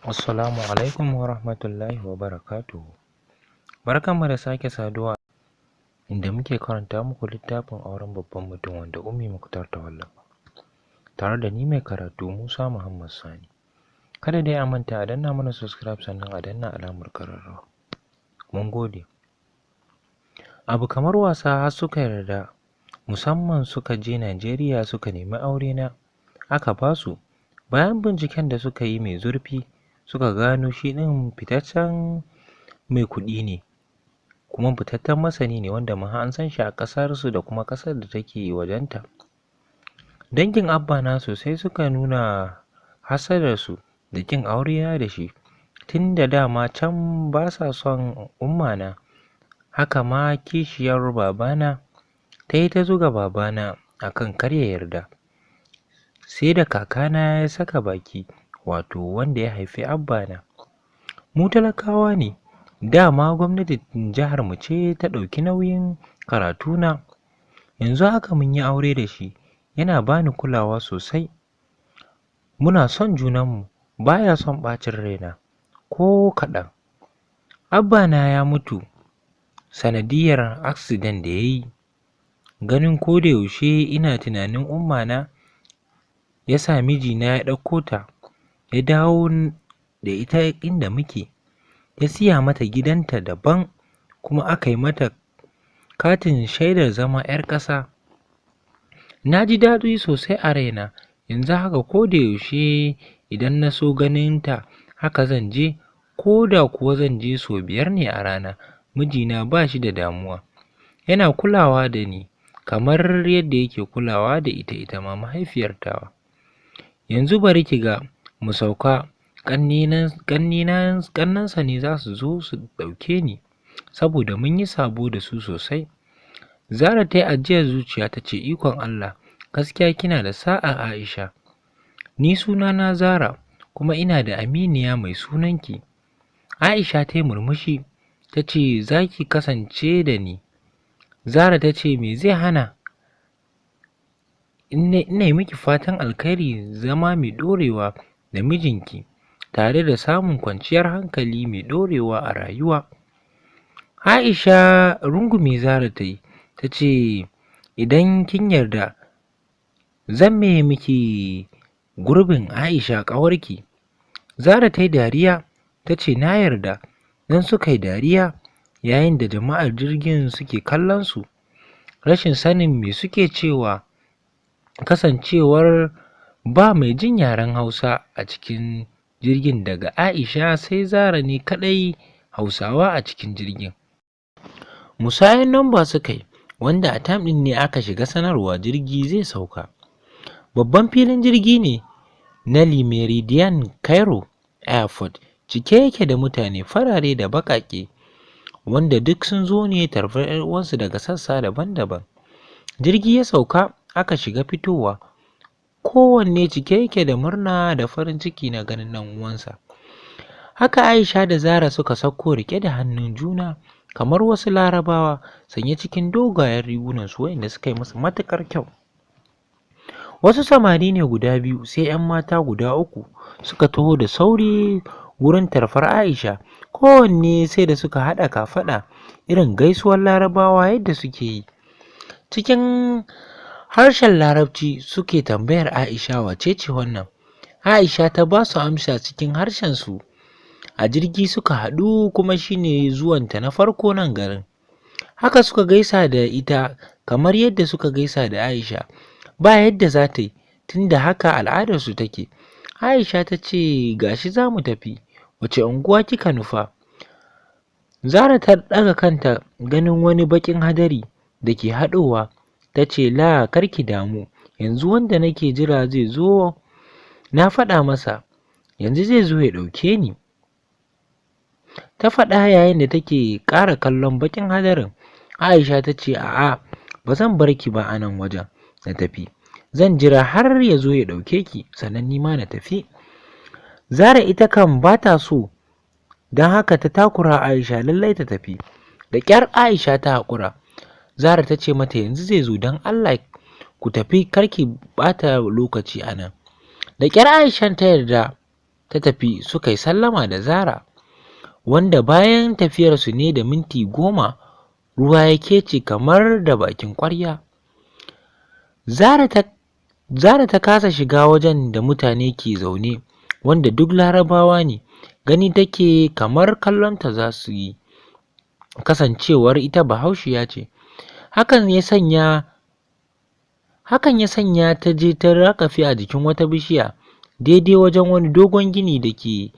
Assalamu alaikum wa rahmatullahi wa barakatuhu. Barkanmu da sake saduwa inda muke karanta muku littafin Auren Babban Mutum, wanda Ummi Muktar ta wallafa, tare da ni mai karatu Musa Muhammad Sani. Kada dai a manta a danna mana subscribe, sannan a danna alamar ƙararrawa. Mun gode. Abu kamar wasa har suka yarda, musamman suka je Najeriya suka nemi aurena, aka ba su. Bayan binciken da suka yi mai zurfi, suka gano shi ɗin fitaccen mai kuɗi ne, kuma fitaccen masani ne, wanda ma an san shi a ƙasarsu da kuma ƙasar da take wajenta. Dangin Abbana sosai suka nuna hasadarsu da ƙin aurena da shi, tun da dama can ba sa son Ummana. Haka ma kishiyar babana ta yi ta zuga babana a kan kar ya yarda. Sai da kakana ya saka baki, wato wanda ya haifi Abbana. Mu talakawa ne, dama gwamnatin jiharmu ce ta ɗauki nauyin karatuna. Yanzu haka mun yi aure da shi, yana ba ni kulawa sosai. Muna son junanmu, ba ya son ɓacin raina ko kaɗan. Abbana ya mutu sanadiyyar accident da ya yi. Ganin ko da yaushe ina tunanin Ummana, ya sa mijina ya ɗauko ta, ya dawo da ita inda muke, ya siya mata gidanta daban, kuma aka yi mata katin shaidar zama 'yar ƙasa. Na ji daɗi sosai a raina. Yanzu haka ko da yaushe idan na so ganin ta, haka zan je, ko da kuwa zan je sau 5 ne a rana. Mijina ba shi da damuwa, yana kulawa da ni kamar yadda yake kulawa da ita ma mahaifiyar tawa. Yanzu bari ki ga mu sauka, ƙannensa ne za su zo su ɗauke ni, saboda mun yi sabo da su sosai. Zara ta yi ajiyar zuciya ta ce, "Ikon Allah, gaskiya kina da sa'a, Aisha. Ni sunana Zara, kuma ina da aminiya mai sunanki." Aisha ta yi murmushi ta ce, "Za ki kasance da ni?" Zara ta ce, "Me zai hana? Ina yi miki fatan alkhairi, zama mai ɗorewa da mijinki, tare da samun kwanciyar hankali mai ɗorewa a rayuwa." Aisha rungume Zara ta yi, ta ce, "Idan kin yarda, zan maye miki gurbin Aisha ƙawarki." Zara ta yi dariya ta ce, "Na yarda." Nan suka yi dariya yayin da jama'ar jirgin suke kallon su, rashin sanin me suke cewa, kasancewar ba mai jin yaren Hausa a cikin jirgin, daga Aisha sai Zara ne kaɗai Hausawa a cikin jirgin. Musayan namba suka yi, wanda a time ɗin ne aka shiga sanarwa jirgi zai sauka. Babban filin jirgi ne na Le Méridien Cairo Airport, cike yake da mutane farare da baƙaƙe, wanda duk sun zo ne tarbar 'yan uwansu daga sassa daban-daban. Jirgi ya sauka, aka shiga fitowa, kowanne cike yake da murna da farin ciki na ganin ɗan uwansa. Haka Aisha da Zara suka sauko riƙe da hannun juna kamar wasu Larabawa, sanye cikin dogayen rigunansu waɗanda suka yi musu matuƙar kyau. Wasu samari ne guda biyu sai 'yan mata guda uku suka taho da sauri wurin tarbar Aisha. Kowanne sai da suka haɗa kafaɗa irin gaisuwar Larabawa yadda suke yi. Cikin harshen Larabci suke tambayar Aisha wace ce wannan. Aisha ta ba su amsa cikin harshensu. A jirgi suka haɗu, kuma shi ne zuwanta na farko nan garin. Haka suka gaisa da ita kamar yadda suka gaisa da Aisha. Ba yadda za ta yi, tunda haka al'adarsu take. Aisha ta ce, "Ga shi za mu tafi, wace unguwa kika nufa?" Zara ta ɗaga kanta ganin wani baƙin hadari da ke haɗowa, ta ce, "La, kar ki damu, yanzu wanda nake jira zai zo, na faɗa masa, yanzu zai zo ya ɗauke ni." Ta faɗa yayin da take ƙara kallon baƙin hadarin. Aisha ta ce, "A'a, ba zan bar ki ba a nan wajen na tafi. Zan jira har ya zo ya ɗauke ki, sannan ni ma na tafi." Zara ita kam ba ta so, don haka ta takura Aisha lallai ta tafi. Da ƙyar Aisha ta haƙura. Zara ta ce mata, "Yanzu zai zo, don Allah ku tafi, kar ki ɓata lokaci a nan." Da ƙyar Aisha ta yarda. Ta tafi suka yi sallama da Zara, wanda bayan tafiyarsu ne da minti 10 ruwa ya kece kamar da bakin ƙwarya. Zara ta kasa shiga wajen da mutane ke zaune, wanda duk Larabawa ne, gani take kamar kallonta za su yi, kasancewar ita Bahaushiya ce. Hakan ya sanya ta je ta raƙafe a jikin wata bishiya daidai wajen wani dogon gini da ke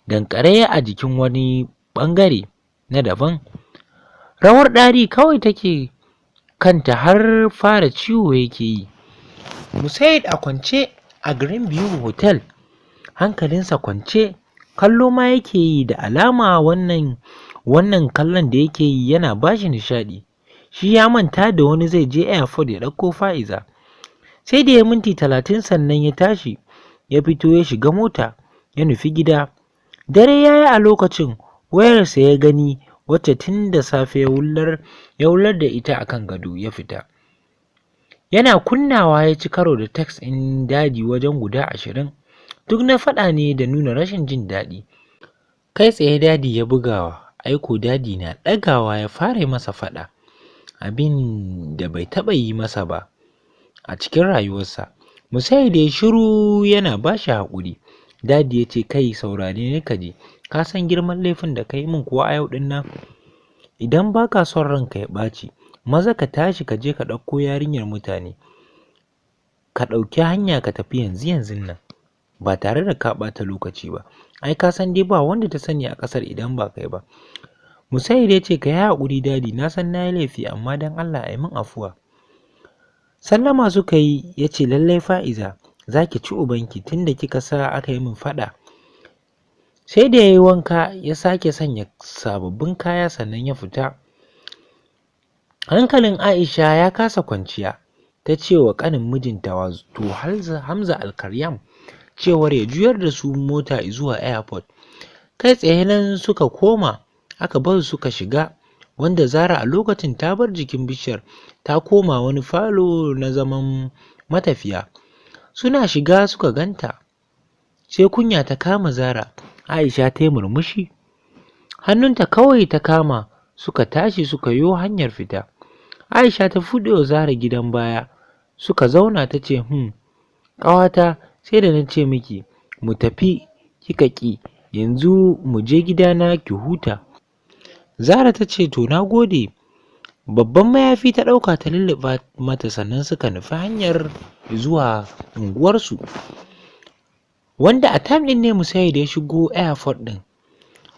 danƙare a jikin wani ɓangare na daban. Rawar ɗari kawai take, kanta har fara ciwo yake yi. Musaid a kwance a Green View Hotel, hankalinsa kwance, kallo ma yake yi, da alama wannan kallon da yake yi yana bashi nishaɗi. Shi ya manta da wani zai je airport ya ɗauko Fa'iza. Sai da ya minti 30 sannan ya tashi, ya fito ya shiga mota, ya nufi gida. Dare ya yi a lokacin, wayarsa ya gani wacce tun da safe ya wullar da ita a kan gado ya fita. Yana kunnawa ya ci karo da text ɗin Daddy wajen guda 20, duk na faɗa ne da nuna rashin jin daɗi. Kai tsaye Daddy ya bugawa, aiko Daddy na ɗagawa ya fara masa faɗa, abin da bai taɓa yi masa ba a cikin rayuwarsa. Musaid ya shiru yana ba shi haƙuri. Daddy ya ce, kai saurare ni ka ji, ka san girman laifin da ka yi min kuwa a yau ɗin nan? Idan ba ka son ranka ya ɓaci, maza ka tashi ka je ka ɗauko yarinyar mutane, ka ɗauki hanya ka tafi yanzu yanzun nan, ba tare da ka ɓata lokaci ba. Ai ka san dai ba wanda ta sani a ƙasar idan ba kai ba. Musaid ya ce, ka yi haƙuri Daddy, na san na yi laifi, amma don Allah a yi min afuwa. Sallama suka yi, ya ce lallai Fa'iza za ki ci ubanki tunda kika sa aka yi min faɗa. Sai da ya yi wanka ya sake sanya sababbin kaya sannan ya fita. Hankalin Aisha ya kasa kwanciya, ta ce wa ƙanin mijinta wato Hamza Alkaryam cewar ya juyar da su mota zuwa airport. Kai tsaye nan suka koma, aka bar su suka shiga, wanda Zara a lokacin ta bar jikin bishiyar ta koma wani falo na zaman matafiya. Suna shiga suka ganta, sai kunya ta kama Zara. Aisha ta yi murmushi, hannunta kawai ta kama, suka tashi suka yo hanyar fita. Aisha ta fuɗe wa Zara gidan baya, suka zauna ta ce, ƙawata, sai da na ce miki mu tafi kika ƙi, yanzu mu je gidana ki huta. Zara ta ce to na gode. Babban mayafi ta ɗauka ta lulluɓa mata sannan suka nufi hanyar zuwa unguwarsu. Wanda a time ɗin ne Musaid ya shigo airport ɗin.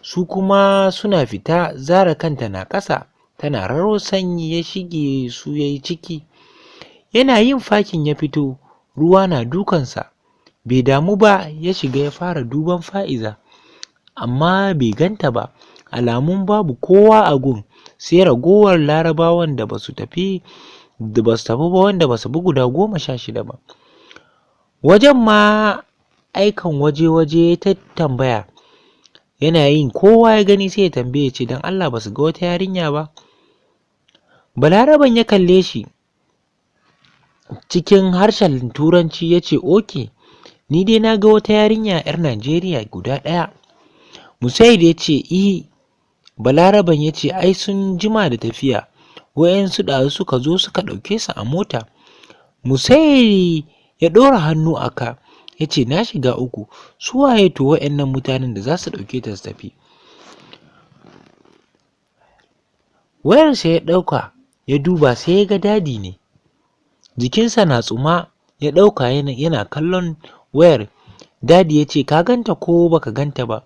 Su kuma suna fita, Zara kanta na ƙasa tana raro sanyi, ya shige su ya yi ciki. Yana yin fakin ya fito, ruwa na dukansa. Bai damu ba ya shiga ya fara duban Fa'iza, amma bai ganta ba. Alamun babu kowa a gun, sai ragowar Larabawan da basu tafi ba, wanda basu bi guda 16 ba. Wajen ma aikan waje-waje ta tambaya, yana yin kowa ya gani sai ya tambaye ce don Allah basu ga wata yarinya ba. Balaraban ya kalle shi cikin harshen Turanci ya ce okay, ni dai na ga wata yarinya 'yar Najeriya guda ɗaya. Musaid ya ce i. Balaraban ya ce ai sun jima da tafiya, waɗansu ɗazu suka zo suka ɗauke su a mota. Musaid ya ɗora hannu a ka, ya ce na shiga uku, su waye to waɗannan mutanen da za su ɗauke ta su tafi? Wayarsa ya ɗauka ya duba sai ya ga Daddy ne. Jikinsa na tsuma, ya ɗauka yana kallon wayar. Daddy ya ce ka ganta ko baka ganta ba?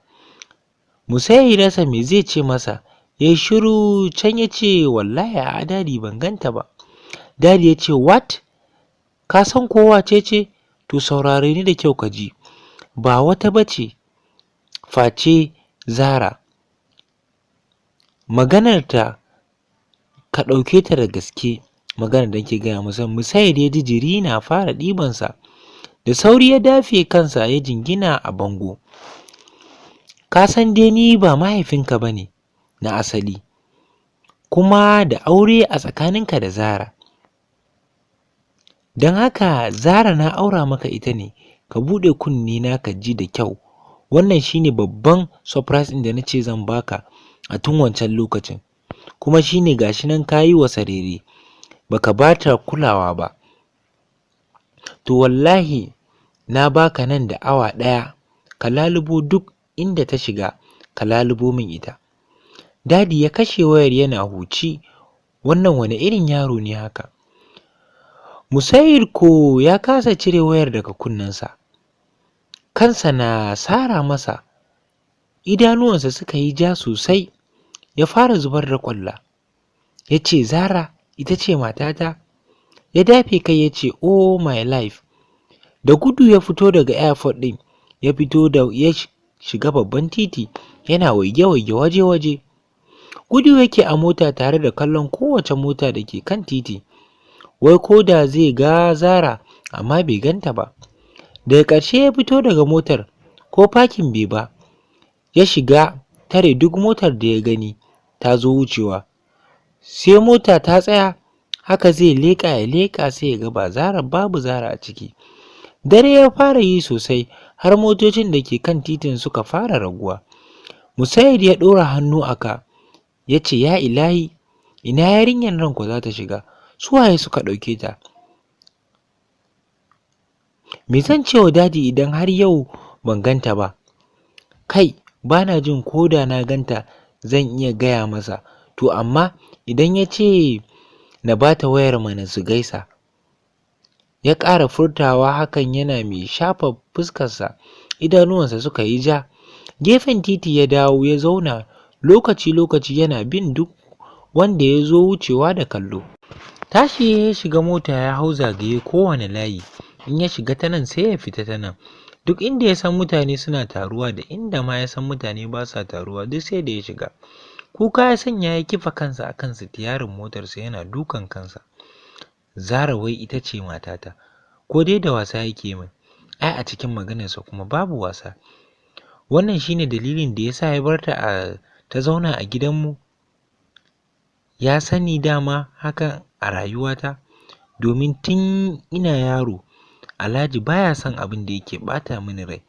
Musaid ya rasa me zai ce masa, ya yi shiru can ya ce wallahi a'a Daddy ban ganta ba. Daddy ya ce what? Ka san ko wace ce? To saurare ni da kyau ka ji, ba wata ba ce face Zara. Maganarta ka ɗauke ta da gaske, maganar da nake gaya masa. Musaid ya ji jiri na fara ɗibansa, da sauri ya dafe kansa ya jingina a bango. Ka san dai ni ba mahaifinka ba ne na asali, kuma da aure a tsakaninka da Zara. Don haka Zara na aura maka ita ne, ka buɗe kunne na ka ji da kyau. Wannan shi ne babban surprise ɗin da na ce zan baka a tun wancan lokacin. Kuma shi ne ga shi nan ka yi wasarere, baka ba ta kulawa ba. To wallahi na baka nan da awa ɗaya ka lalubo duk inda ta shiga, ka lalubo min ita. Daddy ya kashe wayar yana huci, wannan wane irin yaro ne haka? Musayir ko ya kasa cire wayar daga kunnensa. Kansa na sara masa, idanuwansa suka yi ja sosai, ya fara zubar da ƙwalla. Ya ce, "Zara ita ce matata?" Ya dafe kai ya ce, "Oh my life." Da gudu ya fito daga airport ɗin, ya fito da ya shiga babban titi yana waige-waige waje-waje. Gudu yake a mota tare da kallon kowace mota da ke kan titi. Wai ko da zai ga Zara, amma bai ganta ba. Daga ƙarshe ya fito daga motar, ko fakin bai ba. Ya shiga tare duk motar da ya gani ta zo wucewa. Sai mota ta tsaya haka zai leƙa, ya leƙa, sai ya ga ba Zara, babu Zara a ciki. Dare ya fara yi sosai har motocin da ke kan titin suka fara raguwa. Musayid ya ɗora hannu a ka ya ce, "Ya ilahi, ina yarinyar nan ko za ta shiga? Su waye suka ɗauke ta? Me zan ce wa Daddy idan har yau ban ganta ba? Kai, ba na jin ko da na ganta zan iya gaya masa. To amma idan ya ce na ba ta wayar mana su gaisa." Ya ƙara furtawa hakan yana mai shafa fuskarsa, idanuwansa suka yi ja. Gefen titi ya dawo ya zauna, lokaci-lokaci yana bin duk wanda ya zo wucewa da kallo. Tashi ya shiga mota ya hau zagaye kowane layi, in ya shiga ta nan sai ya fita ta nan. Duk inda ya san mutane suna taruwa da inda ma ya san mutane ba sa taruwa, duk sai da ya shiga. Kuka ya sanya ya kifa kansa a kan sitiyarin motarsa yana dukan kansa. Zara wai ita ce matata, ko dai da wasa yake min? Ai a cikin maganarsa kuma babu wasa. Wannan shine dalilin da ya sa ya bar ta a ta zauna a gidanmu. Ya sani dama hakan a rayuwata, domin tun ina yaro Alhaji baya son abin da yake ɓata mini rai.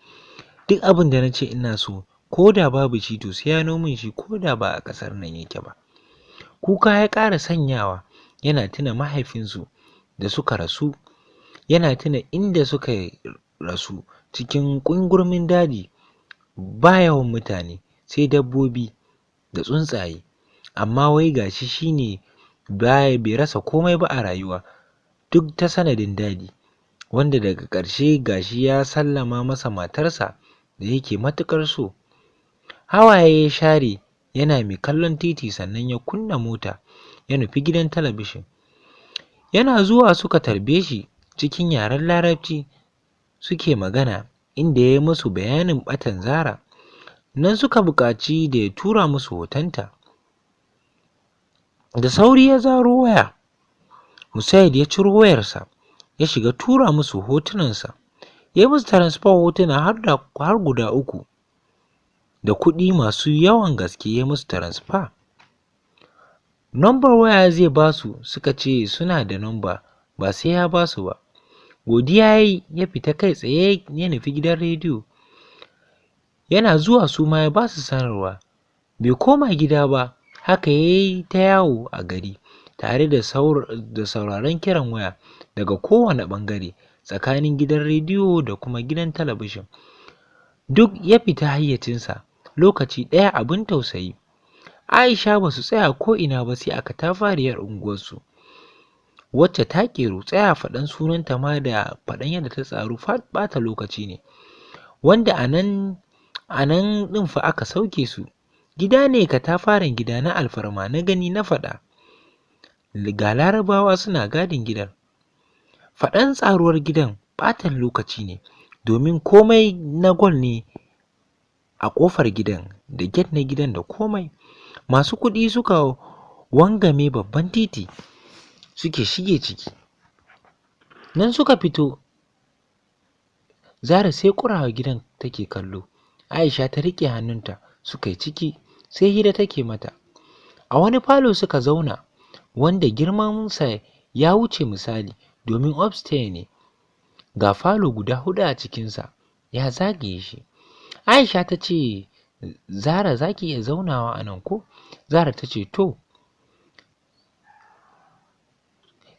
Duk abin da na ce ina so, ko da babu shi, to sai ya min shi, ko da ba a ƙasar nan yake ba. Kuka ya ƙara sanyawa yana tuna mahaifinsu da suka rasu, yana tuna inda suka rasu cikin ƙungurmin daji, ba yawan mutane sai dabbobi da tsuntsaye. Amma wai ga shi shi ne bai rasa komai ba a rayuwa, duk ta sanadin Daddy, wanda daga ƙarshe ga shi ya sallama masa matarsa da yake matuƙar so. Hawaye ya share yana mai kallon titi, sannan ya kunna mota ya nufi gidan talabijin. Yana zuwa suka tarbe shi, cikin yaren Larabci suke magana, inda ya yi musu bayanin ɓatan Zara. Nan suka buƙaci da ya tura musu hotonta. Da sauri ya zaro waya. Musayid ya ciro wayarsa ya shiga tura musu hotunansa. Ya yi musu transfer hotuna har guda uku, da kuɗi masu yawan gaske ya musu transfer. Nambar waya zai ba su, suka ce suna da namba, ba sai ya ba su ba. Godiya ya yi ya fita, kai tsaye ya nufi gidan rediyo. Yana zuwa su ma ya ba su sanarwa. Bai koma gida ba, haka ya yi ta yawo a gari tare da sauraron kiran waya daga kowane ɓangare tsakanin gidan rediyo da kuma gidan talabijin. Duk ya fita hayyacinsa lokaci ɗaya, abin tausayi. Aisha ba su tsaya ko'ina ba sai a katafariyar unguwarsu, wacce ta ƙeru, tsaya faɗan sunanta ma da faɗan yadda ta tsaru ɓata lokaci ne. Wanda a nan ɗin fa aka sauke su. Gida ne, katafaren gida na alfarma, na gani na faɗa. Ga Larabawa suna gadin gidan. Faɗan tsaruwar gidan ɓatan lokaci ne, domin komai na gwal ne a ƙofar gidan da gate na gidan da komai. Masu kuɗi suka wangame babban titi suke shige ciki. Nan suka fito, Zara sai ƙurawa gidan take kallo. Aisha ta riƙe hannunta suka yi ciki, sai hira take mata. A wani falo suka zauna wanda girmansa ya wuce misali, domin upstairs ne. Ga falo guda huɗu a cikinsa ya zagaye shi. Aisha ta ce, Zara za ki iya zaunawa a nan ko? Zara ta ce to.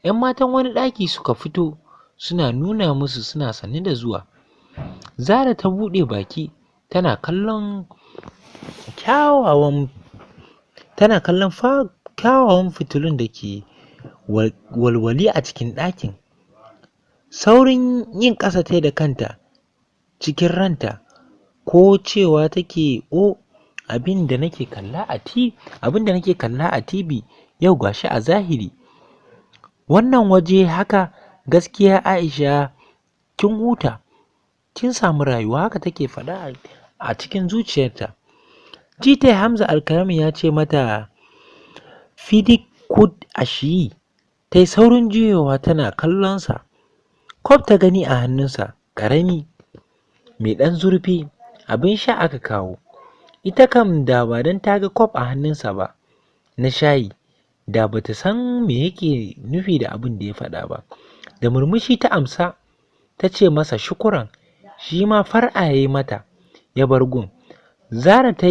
‘Yan matan wani ɗaki suka fito suna nuna musu suna sannu da zuwa. Zara ta buɗe baki tana kallon kyawawan fitilun da ke walwali a cikin ɗakin. Saurin yin ƙasa ta da kanta cikin ranta ko cewa take o abin da nake kalla a TV yau gashi a zahiri. Wannan waje haka gaskiya Aisha kin huta, kin samu rayuwa, haka take faɗa a cikin zuciyarta. Jita Hamza Alkarami ya ce mata fidik kud ashiyi. Ta yi saurin juyowa tana kallonsa. Kwaf ta gani a hannunsa ƙarami mai ɗan zurfi, abin sha aka kawo. Ita kam da ba don ta ga kwaf a hannunsa ba na shayi, da ba ta san me yake nufi da abin da ya faɗa ba. Da murmushi ta amsa ta ce masa shukuran, shi ma far'a ya yi mata ya bar gun. Zara ta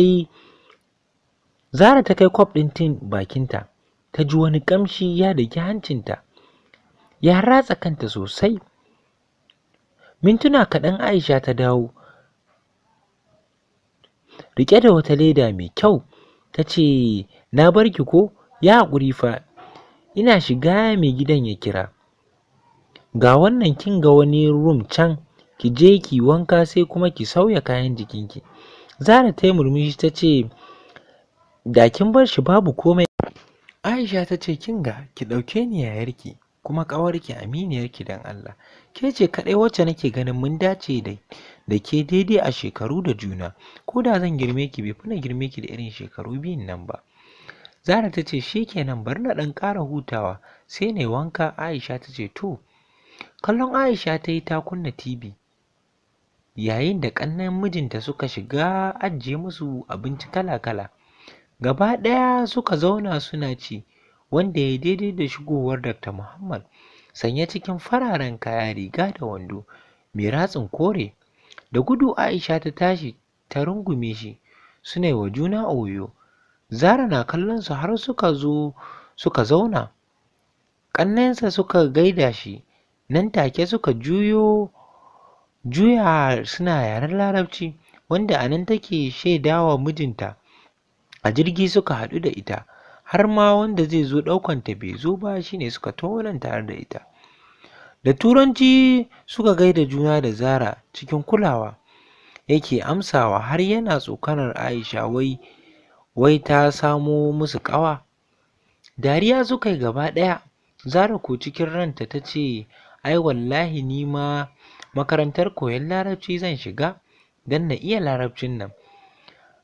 kai kwaf ɗin tin bakinta, ta ji wani ƙamshi ya daki hancinta, ya ratsa kanta sosai. Mintuna kaɗan Aisha ta dawo riƙe da wata leda mai kyau, ta ce na bar ki ko? Ya haƙuri fa, ina shiga mai gidan ya kira. Ga wannan kin ga wani room can, ki je ki wanka sai kuma ki sauya kayan jikinki. Zara ta yi murmushi ta ce da kin bar shi babu komai. Aisha ta ce kin ga ki ɗauke ni yayarki kuma ƙawarki aminiyarki don Allah. Ke ce kaɗai wacce nake ganin mun dace da ke daidai a shekaru da juna. Ko da zan girme ki bai fi na girme ki da irin shekaru biyun nan ba. Zara ta ce shikenan bari na ɗan ƙara hutawa sai na yi wanka. Aisha ta ce to. Kallon Aisha ta yi ta kunna TV yayin da ƙannen mijinta suka shiga ajiye musu abinci kala-kala. Gaba ɗaya suka zauna suna ci, wanda ya daidai da shigowar Dr. Muhammad sanye cikin fararen kaya, riga da wando mai ratsin kore. Da gudu Aisha ta tashi ta rungume shi, suna yi wa juna oyo. Zara na kallon su har suka zo suka zauna. Ƙannensa suka gaida shi, nan take suka juya suna yaren Larabci, wanda a nan take shaidawa mijinta a jirgi suka haɗu da ita, har ma wanda zai zo ɗaukanta bai zo ba, shine suka taho nan tare da ita. Da Turanci suka gaida juna da Zara cikin kulawa yake amsawa, har yana tsokanar Aisha wai ta samo musu ƙawa. Dariya suka yi gaba ɗaya. Zara ko cikin ranta ta ce ai wallahi ni ma makarantar koyon Larabci zan shiga don na iya Larabcin nan.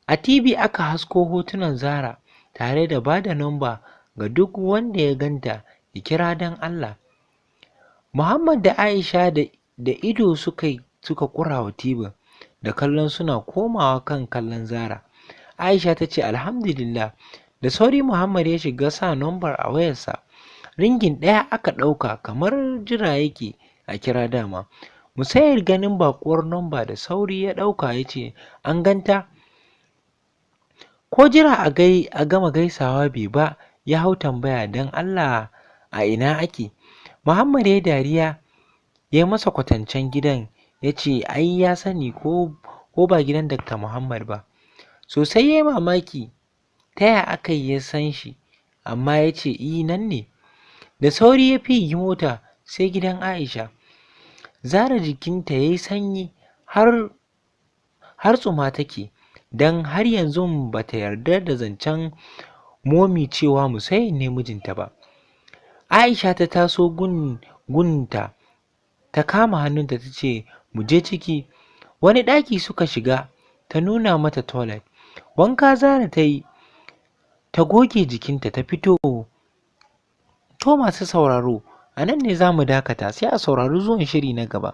A TV aka hasko hotunan Zara tare da ba da namba ga duk wanda ya ganta ya kira don Allah. Muhammad da Aisha da ido suka ƙura wa TV da kallon suna komawa kan kallon Zara. Aisha ta ce alhamdulillah. Da sauri Muhammad ya shiga sa nambar a wayarsa. Ringin ɗaya aka ɗauka kamar jira yake a kira dama. Musayar ganin baƙuwar namba da sauri ya ɗauka ya ce an ganta. Ko jira a gama gaisawa bai ba, ya hau tambaya don Allah a ina ake. Muhammad ya dariya ya masa kwatancen gidan, ya ce ai ya sani ko ba gidan Dr. Muhammad ba. Sosai ya yi mamaki ta ya aka yi ya san shi, amma ya ce i nan ne. Da sauri ya figi mota sai gidan Aisha. Zara jikinta ya yi sanyi har tsuma take, don har yanzu ba ta yarda da zancen momi cewa Musayin ne mijinta ba. Aisha ta taso gunta ta kama hannunta ta ce mu je ciki. Wani ɗaki suka shiga, ta nuna mata toilet. Wanka Zara ta yi, ta goge jikinta ta fito. To masu sauraro, a nan ne za mu dakata, sai a saurari zuwan shiri na gaba.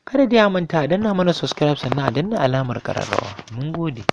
Kada dai a manta a danna mana subscribe sannan a danna alamar ƙararrawa. Mun gode.